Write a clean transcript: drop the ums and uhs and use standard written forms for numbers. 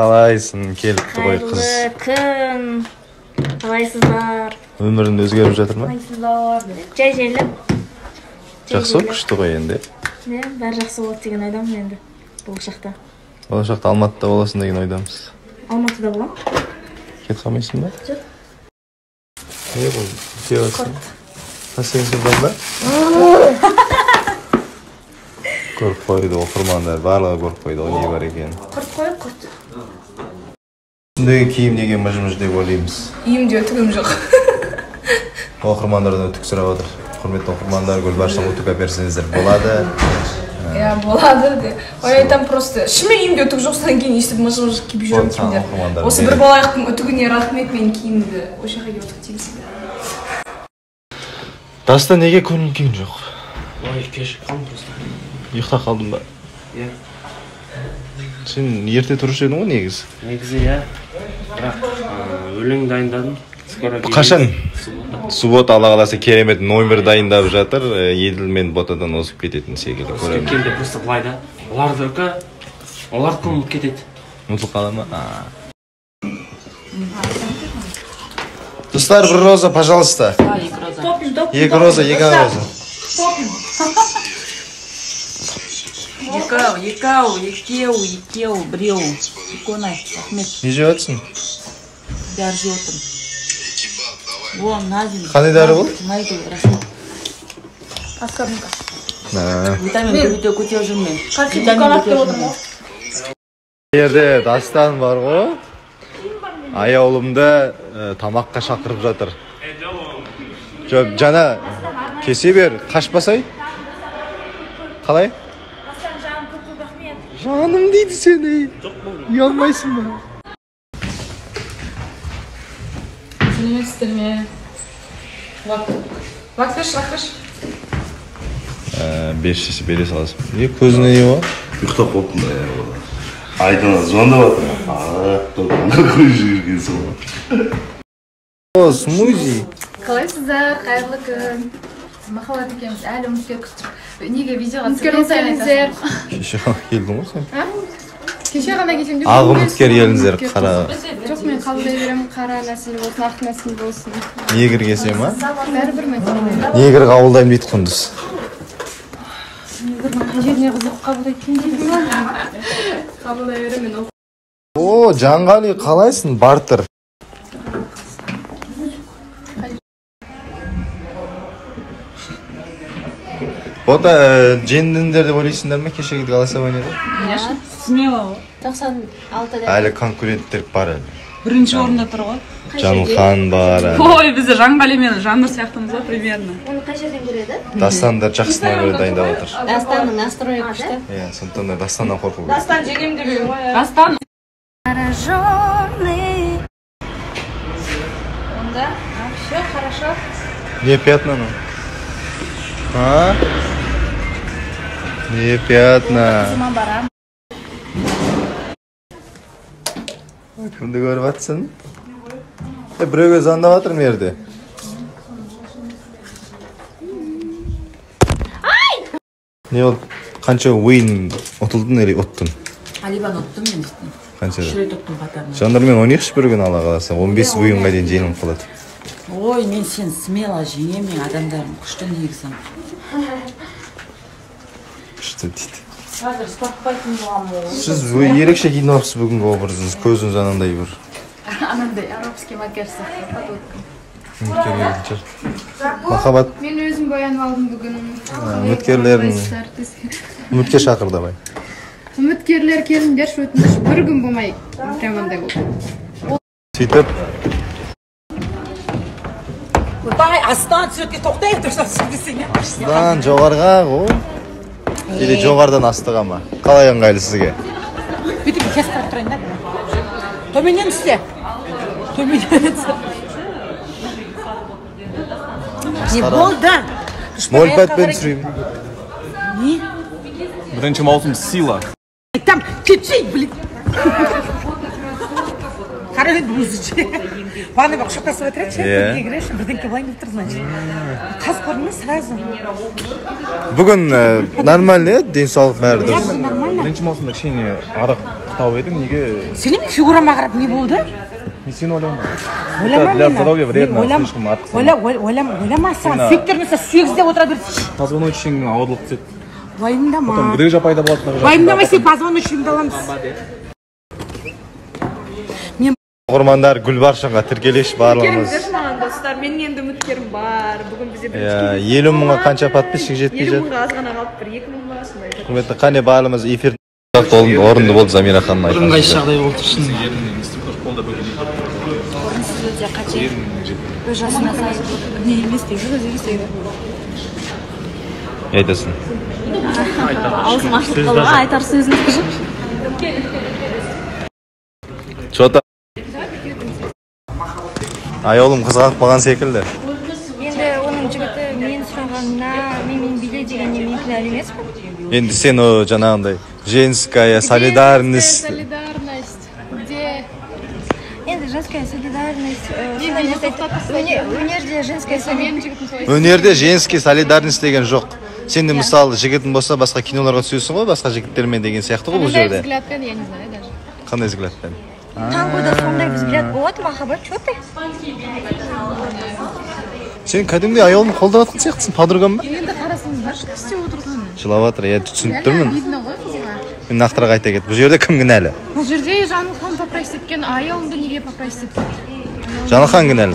Қалайсың, келіпті ғой қыз. Қайырлы күн. Қалайсыздар? Өмірің өзгеріп жатыр ма? Қалайсыздар? Жай жайлап. Жақсы, күшті ғой енді. Не, бәрі жақсы болады деген ойдамын енді болашақта. Болашақта Алматыда боласың деген ойдамыз. Алматыда боламын. Кетіп қалмайсың ба? Жоқ. Не бұл? Жеп сен сұлтан ба? Көріп қойды оқырмандар, барлығы көріп қойды ғой не бар екенін. Құрт қой, құрт. Үстіндегі киім неге мыж-мыж деп ойлаймыз? Үйімде үтігім жоқ. Оқырмандардан үтік сұрап отыр. Құрметті оқырмандар, Гүлбаршын үтік әперсеңіздер болады. Иә, болады де. Ой, айтам просто, шынымен үйімде үтік жоқ, содан кейін өйстіп мыж-мыж киіп жүремін киімдер. Осы бір балаяқтың үтігіне рахмет, мен киімді осы жаққа келіп үтіктеймін всегда. Дастан неге көңіл күйің жоқ? Ой, кешігіп қалдым просто. Ұйықтап қалдың ба? Иә. Сен ерте тұрушы едің ғой негізі? Негізі иә. Бірақ өлең дайындадым. Қашан? Суббота, Алла қаласа, керемет номер дайындап жатыр. Еділ мен Ботадан озып кететін секілді көремін. Кеткенде просто былай да. Олардікі, олардікі ұмытып кетеді. Ұмытылып қала ма? Достар, бір роза, пожалуйста. Екі роза, екі роза. Екеу, екеу, екеу, екеу, біреу. Иконай, рахмет. Не жеп жатсың? Дәрі жеп отырмын. О, Назим. Қандай дәрі бұл? Майкл, рахмет. Аскорбинка. Витамин көбейте көтеріп жүрмін мен. Витамин көтеріп отырмын. Жерде Дастан бар ғой. Аяулымды тамаққа шақырып жатыр. Жоқ, жаңа кесе бер, қашпасай. Қалай? Дастан, жаным, көп-көп рахмет. Жаным дейді сені. Ұялмайсың ба? Сәлеметсіздер ме? Лак. Лак берші, лак берші. Берші, бере саласың. Не, көзіне не бар? Ұйықтап қалыппын да, Айдана звондап жатыр. Қойып жіберген сол. О, смузи. Қалайсыздар, қайырлы күн. Махаббат екеуміз әлі үміткер күтіп. Неге видеоға Үміткер. Кеше ғана келдің ғой сен. Кеше ғана келсем де. Ақ үміткер келдіңіздер, қара. Жоқ, мен қабылдай беремін, қара нәсіл болсын, ақ нәсіл болсын. Негр келсе ма? Бәрібір мәселе. Негр қабылдаймын дейді Құндыз. Негрдің қай жеріне қызығып қабылдайды екен? Қабылдай беремін мен. О, Жанғали, қалайсың? Бартер. Бота, жеңдіңдер деп ойлайсыңдар ма кешегі голосованияда? Конечно, смело ғой. 96-да. Әлі конкуренттер бар әлі. Бірінші орында тұр ғой. Жанылхан бар әлі. Ой, біз Жанғали мен Жаннұр сияқтымыз ғой примерно. Оны қай жерден көреді? Дастандар жақсы номер дайындап отыр. Дастанның настройы күшті. Иә, сондықтан да Дастаннан қорқу керек. Дастан жеңем деп едім ғой. Дастан. Онда, все хорошо. Не пятна, ну. А? Не пятна. Кімді көріп атсың? Біреуге звондап жатыр мына жерде. Не болды? Қанша ойын ұтылдың или ұттың? Алибан ұттым мен. Қанша? Үш рет ұттым қатарынан. Жандармен ойнайықшы бір күні, Алла қаласа. 15 ойынға дейін жеңіліп қалады. Ой, мен сен смело жеңемін, мен адамдарым күшті негізі. Күшті дейді. Қазір ұстатпайтын боламын ғой. Сіз ерекше киініп алыпсыз бүгінгі образыңыз, көзіңіз анандай бір. Анандай арабский макияж сияқты, подводка. Үміткер келетін шығар. Махаббат. Мен өзім боянып алдым бүгін. Үміткерлерін үміткер шақыр давай. Үміткерлер келіңдерші, өтініш, бір күн болмай прям андай болды. Сөйтіп. Бай, астан түсіртке тоқтай, дұрыстап түсірдесең. Астан жоғарыға ғой. Или жоғарыдан астыға ма? Қалай ыңғайлы сізге? Бүйтіп кесіп қарап тұрайын да. Төменнен түссе. Төменнен түссе. Не болды? 0,5-пен түсірейін. Не? Бірінші маусым сила. Там кетшей, блин. Қара енді өзі. Бағана бір құшақтасып отырады ше, бірдеңке кіресің, бірдеңке былай деп тұр, значит. Қаз көрдіңіз сразу. Бүгін нормально, денсаулық бәрі дұрыс. Бірінші маусымда кішкене арақ тауып едің, неге? Сен немене фигурама қарап не болды? Мен сені ойламадым. Ойлама. Это для здоровья вредно, слишком артық. Ойлама, ойлама, саған сүйектерің болса сүйек іздеп отыра берсейші. Позвоночнигің ауырлық түседі. Уайымдама. Потом грыжа пайда болады. Уайымдамай, сен позвоночнигіңді аламыз. Оқырмандар, Гүлбаршынға тіркелейікші барлығымыз. Тіркеліңіздерші маған, достар. Менің енді үміткерім бар. Бүгін бізде бірінші Иә, кездесу 50 000-ға болады. Қанша подписчик жетпей елу жатыр? мыңға аз ғана қалып, бір 2000 ба, сондай. Құрметті, қане, барлығымыз эфир орынды болды, Замира ханым айтқан Ыңғайсыз сөздер. жағдай болды шын. Орынсыз, өте қате. Өз жасына сай не емес дейді, өзі істейді. Не айтасың? Аузым ашылып қалды ғой, айтар сөзім жоқ. Че-то Аяулым қызғанып қалған секілді. Енді оның жігіті мен сұрағанына менімен биле дегеніне мен кінәлі емеспін. Енді сен о жаңағындай женская солидарность. Солидарность. Где? Енді женская солидарность, сондай нәрсе айтты. Өнерде женская Менің жігітім солай. Өнерде женский солидарность деген жоқ. Сен де, мысалы, жігітің болса, басқа киноларға түсесің ғой басқа жігіттермен деген сияқты ғой бұл Қандай жерде. Взглядпен, я не знаю даже. Қандай взглядпен? Тангода сондай взгляд болады, Махаббат, че ты? Сен кәдімгідей Аяулымды қолдап жатқан сияқтысың, подругам ба? Енді қарасаңыздаршы, не істеп отырғанын. Жылап жатыр, иә, түсініп тұрмын. Видно ғой қызға. Мен нақтырақ айта кет, бұл жерде кім кінәлі? Бұл жерде Жаңылхан попросить еткен, Аяулымды неге попросить еткен? Жаңылхан кінәлі.